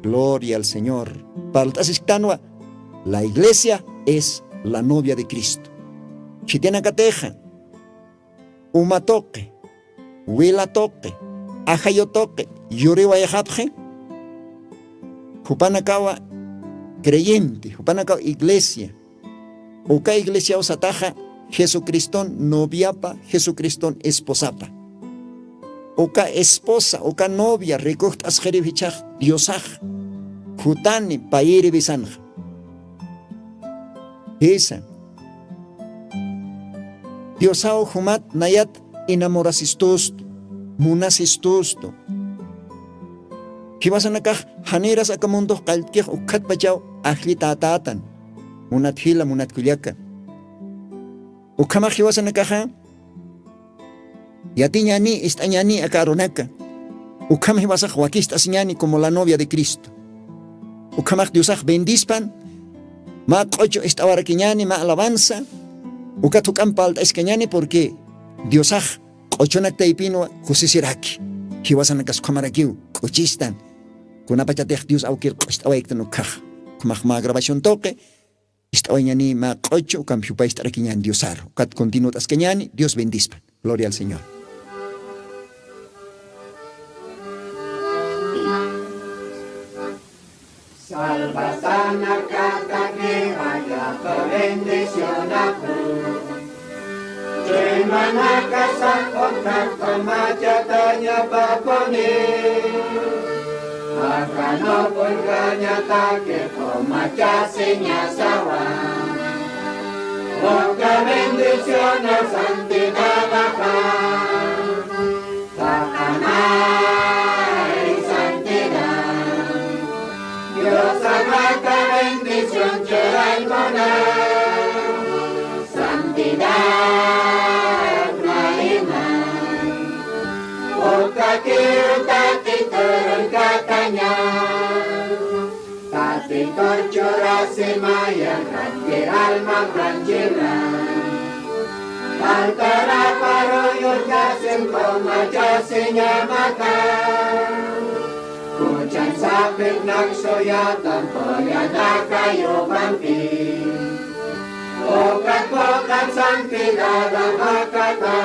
Gloria al señor. Parlt'asisktanwa, la iglesia es la novia de cristo. Khitinakatixa uma tuqi, wila tuqi, ajayu tuqi yuriwayxapxi, jupanakawa creyente, jupanakawa iglesia. Uka iglesiaw sataxa jesucriston noviapa, jesucriston esposapa. Uka esposa uka novia rikujt'asxiriw jichhax diosax, jutani payiriwisanxa. Jisa. Diosaw jumat nayat enamorasistustu, munasistustu. Jiwasanakax janiras aka mundox qalltkix ukkhatpachaw ajlli tätätan. Munat jila munat kullaka, ukhamax jiwasanakaxa yatiñani ist'añani aka arunaka. Ukham jiwasax wakist'asiñani como la novia de cristo. Ukhamax diosax bendispan, mä q'uchu ist'awarakiñani mä alabanza. Ukat juk'amp palt'askañani purqui diosax q'uchunak taypinwa kusisiraki. Jiwasanakas ukhamarakiw k'uchistan. Kunapachatix dios awkir q'ust'awayktan ukkhax. Ukhamax mä grabación tuqi ist'awañani mä q'uchu ukampi jupa ist'arakiñan diosaru ukat continuat'askañani dios bendispan. Gloria al señor. Salvatanakata que vaya bendición a tu. Tremanakasa contacto machataña paponi. Akanukunkañataki qumachasiñasawa. Uka bendición santidadaqa. Taqamay santidad. Diosax aka bendición churaymunan. Santidad mayman. Ukakiw tatiturun kataña. Tatitur churasimayan ranti alma ranchilan. Altaraparuyu yasim qumachasiñamata. Kuchan sapirnak suyatan qullana kayupampi. Ukat puqan santidad amakata.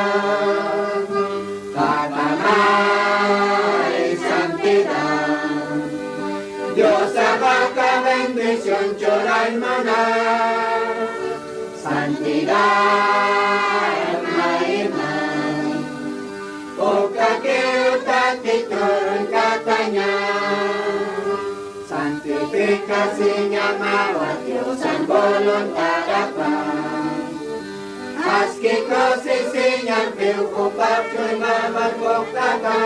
Taqamay santidad. Diosax aka bendición churaymunan. Santidad mayman. Ukakiw tatiturun kataña. Santificasiñamawa Diosan voluntadapa. Aski kusisiñampiw jupap chuymaman puktata.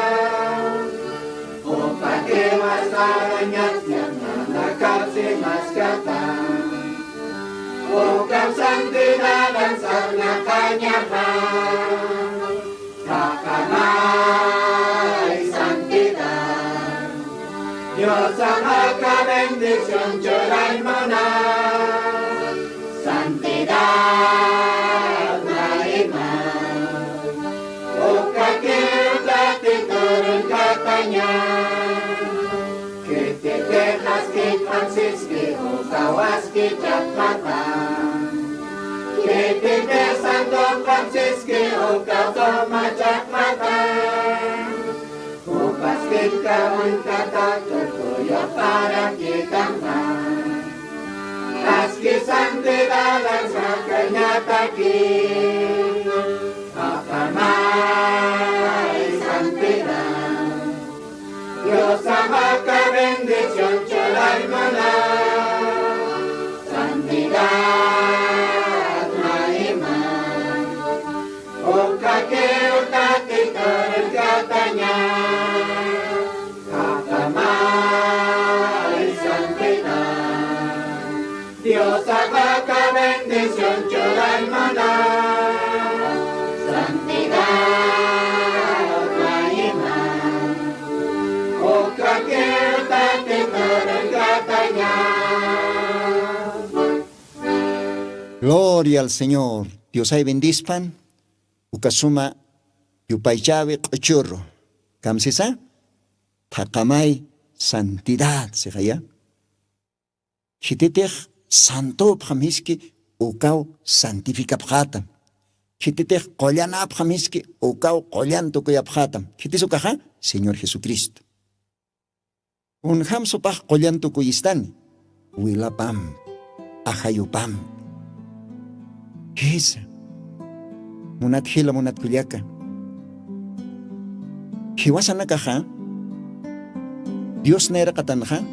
Upakiw asarañas ñanakapsi maskata. Ukap santidadan sarnaqañapa. Taqamay santidad. Diosax aka bendición churaymunan. Santidad mayman. Ukakiw tatiturun kataña. Khititix askit p'ansiski ukaw askit ch'apmata. Khititix santo p'ansiski ukaw suma ch'apmata. Jupaskit kawintata tukuyaparakitanta. Aski santidadan sakañataki. Taqamay santidad. Diosax aka bendición churaymunan. Santidad mayman. Ukakiw tatiturun kataña. Taqamay santidad. Diosax aka bendición churaymunan. Santidad mayman. Ukakiw tatiturun kataña. Gloria al Señor. Diosay bendispan. Uka suma yupaychäwi q'uchuru. Kamsisa? Taqamay santidad sixaya. Khititix santopxam jiski ukaw santificapxätam. Khititix qullanapxam jiski ukaw qullan tukuyapxätam. Khitis ukaxa? Señor Jesucristo. Kunjam supax qullan tukuyistani? Wilapampi, ajayupampi. Jisa, munat jila, munat kullaka, jiwasanakaxa Dios nayraqatanxa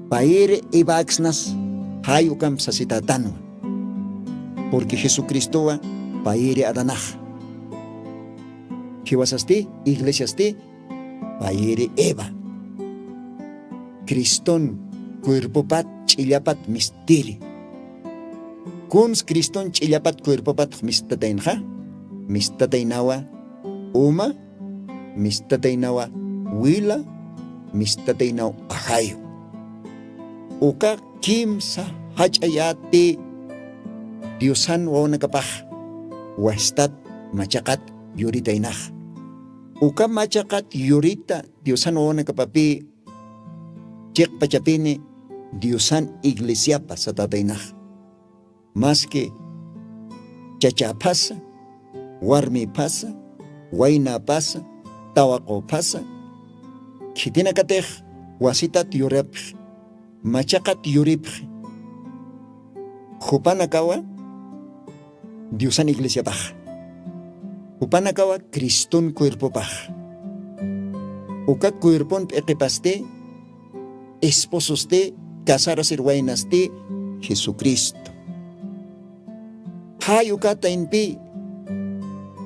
payiri Evaksnas jay ukamp sasitätanwa. Porque Jesucristowa payiri Adanaxa. Jiwasasti, iglesiasti payiri Eva. Criston cuerpopat ch'illapat mistiri. Kuns Criston ch'illapat cuerpopat mistataynxa? Mistataynawa uma, mistataynawa wila, mistataynaw ajayu. Uka kimsa jach'a yäti Diosan wawanakapax wastat machaqat yuritaynax. Uka machaqat yurita Diosan wawanakapapï chiqpachapini Diosan iglesiapa satätaynax. Maski chachäphasa, warmiphasa, waynäpasa, tawaqüphasa, khitinakatix wasitat yuripxi, machaqat yuripxi. Jupanakawa Diosan iglesiapax. Jupanakawa Criston cuerpopax. Uka cuerpon p'iqipasti, espososti, casarasir waynasti, Jesucristo. Jay ukataynpi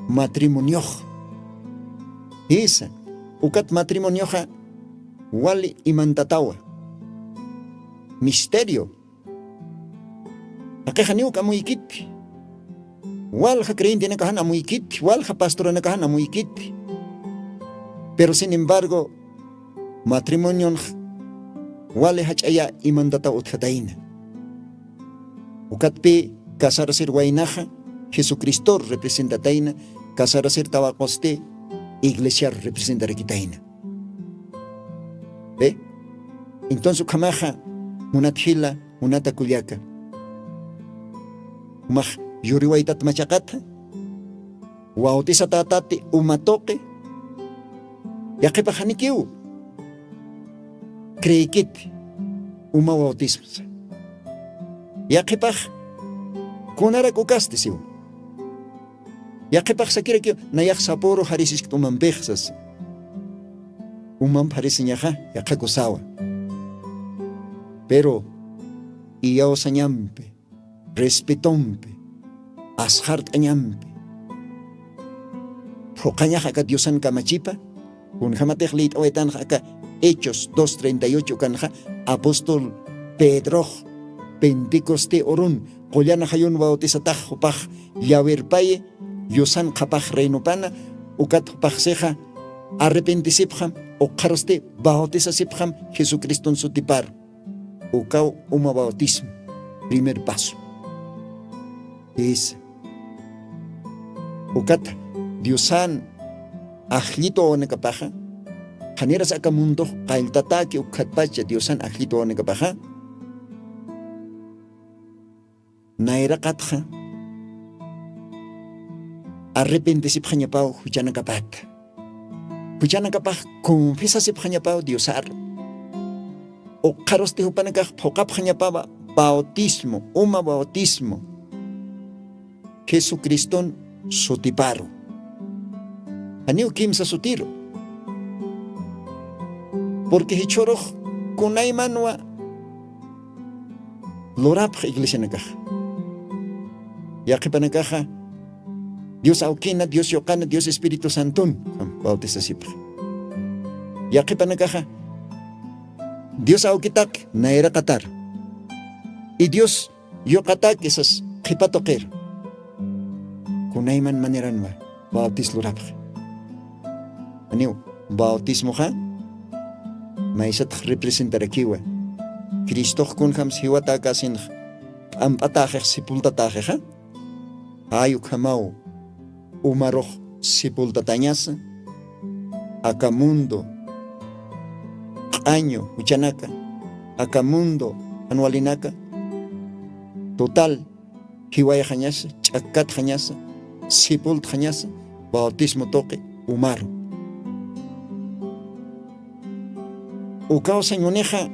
matrimoniox. Jisa, ukat matrimonioxa wali imantatawa. Misterio. Jaqixaniw kamuykiti. Walja creyentenakaxan amuykiti, walja pastoranakaxan amuykiti. Pero sin embargo, matrimonion wali jach'aya imantataw utjatayna. Ukatpi casarasir waynaxa Jesucristor representatayna, casarasir tawaqusti iglesiar representarakitayna. Entonces ukhamaxa, munat jila, munata kullaka, umax yuriwaytat machaqata, bautizatatati uma tuqi, yaqhipax janikiw creekiti uma bautismsa. Yaqhipax kunarak ukasti siw. Yaqhipax sakirakiw nayax sapuru jarisiskta umampixsas. Umamp jarisiñaxa yaqhakusawa. Pero iyawsañampi, respetompi, asxart'añampi phuqhañax aka diosan kamachipa. Kunjamatix liyt'awaytanxa aka hechos dos treinta y ocho ukanxa, apóstol pedrox pentecoste urun qullan ajayun bautizatax jupax llawirpayi yusan qhapax reinopana. Ukat jupaxsixa arrepentisipxam, ukxarusti bautisasipxam jesucriston sutiparu. Ukaw uma bautismo, primer paso. Jisa, ukat diosan ajllitu wawanakapaxa, qhaniras aka mundox qalltataki ukkhatpacha diosan ajllitu wawanakapaxa, nayraqatxa arrepentisipxañapaw juchanakapata. Juchanakapax confiesasipxañapaw diosar. Ukxarusti jupanakax phuqhapxañapawa bautismo, uma bautismo jesucriston sutiparu. Janiw kimsa sutiru. Porque jichhurux kunaymanwa lurapx iglesianakaxa. Yaqhipanakaxa dios awkina, dios yuqana, dios espíritu santon bautisasipxa. Yaqhipanakaxa dios awkitaq nayraqatar, y dios yuqataki sas qhipatuqir. Kunayman maneranwa bautis lurapxa. Aniw, bautismoxa maysatax representarakiwa. Cristox kunjams jiwatakäsinx p'amp'ataxix sepultataxixa, jay ukhamaw umarux sepultatañasa aka mundo q'añu juchanaka, aka mundo janwalinaka total jiwayxañasa, ch'akkatxañasa, sepultxañasa bautismo tuqi umaru. Ukaw sañunixa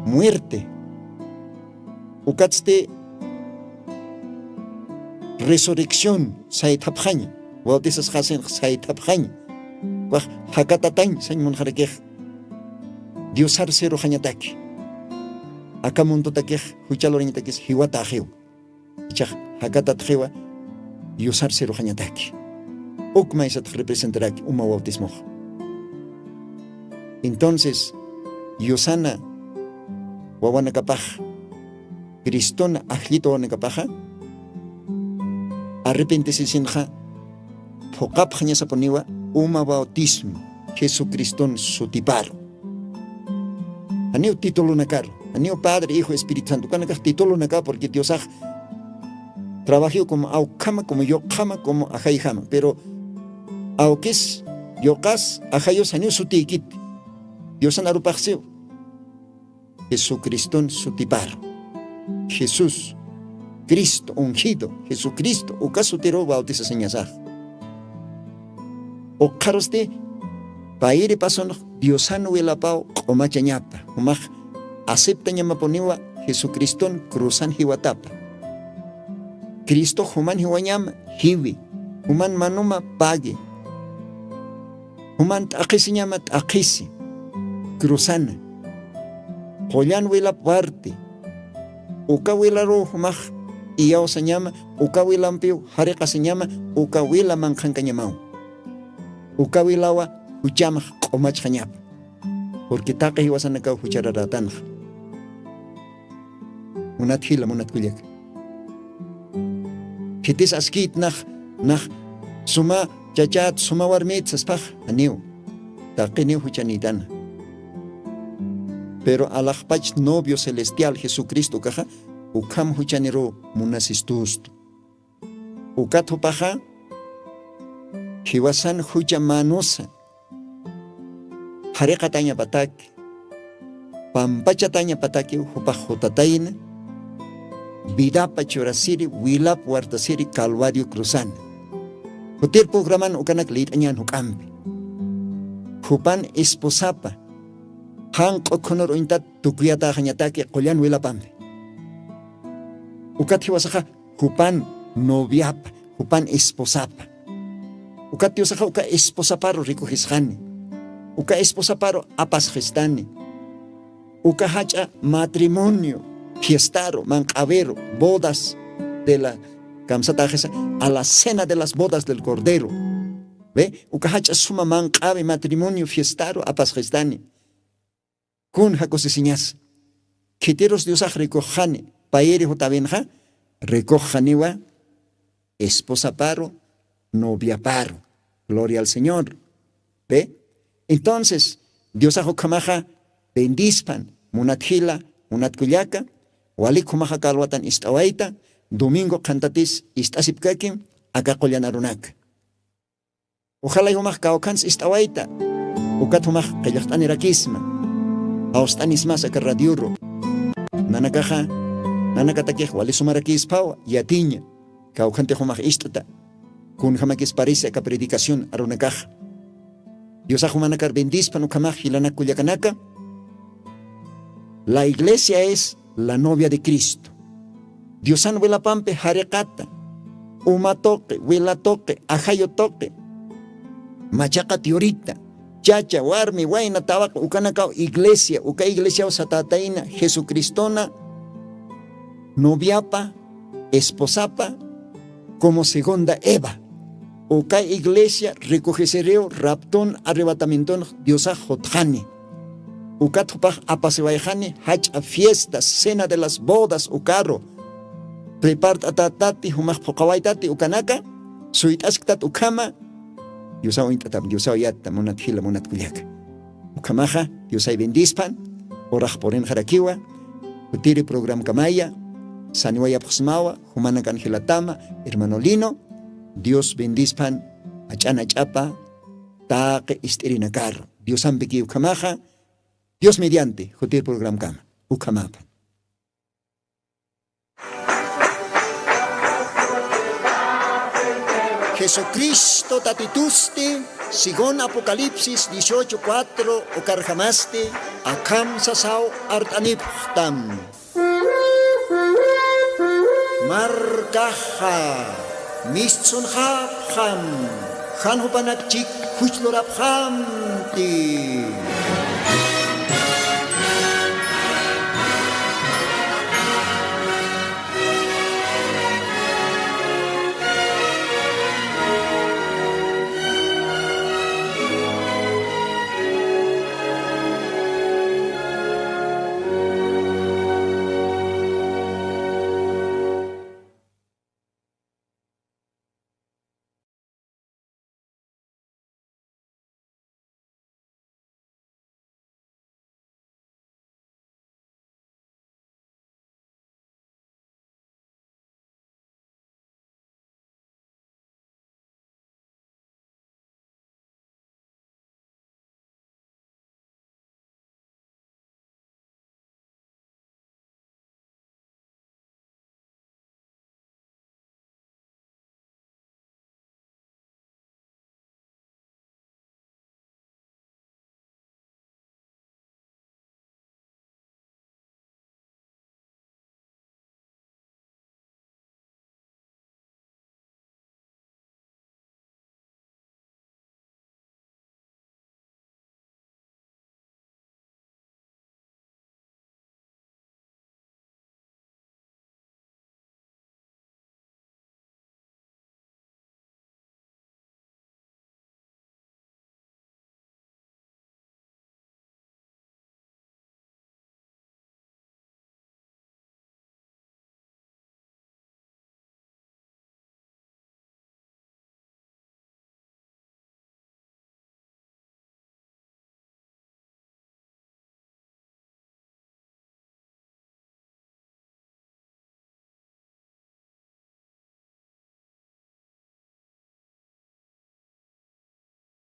muerte, ukatsti resurrección saythapxaña. Bautisasxasinx saythapxaña. Ukax jakatatañ sañ munxarakix diosar siruxañataki, aka mundotakix jucha lurañatakis jiwataxiw. Ichax jakatatxiwa diosar siruxañataki. Uk maysatax representaraki uma bautismox. Entonces yusana wawanakapax, cristona ajllitu wawanakapaxa arrepentisisinxa phuqapxañasapuniwa uma bautismo jesucriston sutiparu. Janiw titulonakaru, janiw padre, hijo, espíritu santo ukanakax titulonakaw porque diosax trabajiw como awkhama, como yuqxama, como ajayjama. Pero awkis, yuqas, ajayus janiw sutiykiti. Diosan arupaxsiw jesucriston sutiparu. Jesús, cristo ungido, jesucristo uka sutiruw bautisasiñasax. Ukxarusti payri pasunx diosan wilapaw q'umachañapa, jumax aceptañamapuniwa jesucriston cruzan jiwatapa. Cristox juman jiwañama jiwi, juman manuma pagi. Juman t'aqhisiñama t'aqhisi cruzana, qullan wilap warti, uka wilaruw jumax iyawsañama, uka wilampiw jariqasiñama, uka wila manqhankañamaw. Uka wilawa juchamax q'umachxañapa, porque taqi jiwasanakaw juchararätanxa. Munat jila, munat kullaka, khitis askït nax, nax suma chachät, suma warmït saspax, janiw, taqiniw juchanïtana. Pero alaxpach novio celestial Jesucristo ukaxa, ukham juchaniruw munasistustu. Ukat jupaxa jiwasan jucha manusa jariqatañapataki, pampachatañapatakiw jupax jutatayna, vidapa churasiri, wilap wartasiri Calvario cruzana. Jutir programan ukanak liyt'añän juk'ampi. Jupan esposapa janq'u khunur uñtat tukuyatäxañataki qullan wilapampi. Ukat jiwasaxa jupan noviapa, jupan esposapa. Ukat Diosaxa uka esposaparu rikujisxani, uka esposaparu apasxistani. Uka jach'a matrimonio fiestaru, manq'awiru, bodas de la, kamsatäxisa, a la cena de las bodas del Cordero. Ve, uka jach'a suma manq'awi matrimonio fiestaru apasxistani. Kunja kusisiñasa. Khitirus Diosax rikuxxani payiri jutawinxa, rikuxxaniwa esposaparu, noviaparu. Gloria al Señor. ¿Ve? Entonces, Diosax ukhamaxa bendispan, munat jila, munat kullaka, walik jumaxa kalwatan ist'awayta, domingo qhantatis ist'asipkakim aka qullan arunaka. Ojalay jumax kawkhans ist'awayta, ukat jumax qillqt'anirakisma, jawst'anismas aka radioru. Nanakaxa, nanakatakix wali sumarakïspawa, yatiña, kawkhantix jumax ist'ta, kunjamakis parisi aka predicación arunakaxa. Diosax jumanakar bendispan ukhamax jilanak kullakanaka. La iglesia es la novia de Cristo. Diosan wilapampi jariqata, uma tuqi, wila tuqi, ajayu tuqi, machaqa tiyurita, chacha, warmi, wayna, tawaqi, ukanakaw iglesia, uka iglesiaw satätayna Jesucristona noviapa, esposapa, como segunda Eva. Uka iglesia rikujisiriw raptun arrebatamienton Diosax jutxani. Ukat jupax apasiwayxani jach'a fiesta, cena de las bodas ukaru. Prepart'atätati, jumax phuqhawaytati ukanaka, suyt'asktat ukhama, Diosaw uñt'atam, Diosaw yatta, munat jila, munat kullaka. Ukhamaxa, Diosay bendispan, urax purinxarakiwa, jutiri programkamaya, saniwayapxsmawa, jumanakan jilatama, hermano Lino, Dios bendispan, ach'an ach'apa, taqi ist'irinakaru. Diosampiki ukhamaxa, Dios mediante, jutir programkama, ukhamapan. Jesucristo Tatitusti, según Apocalipsis dieciocho cuatro, ukarjamasti, akham sasaw art'anipxtam. Markaxa, mistsunxapxam, jan jupanak chik juchlurapxamti.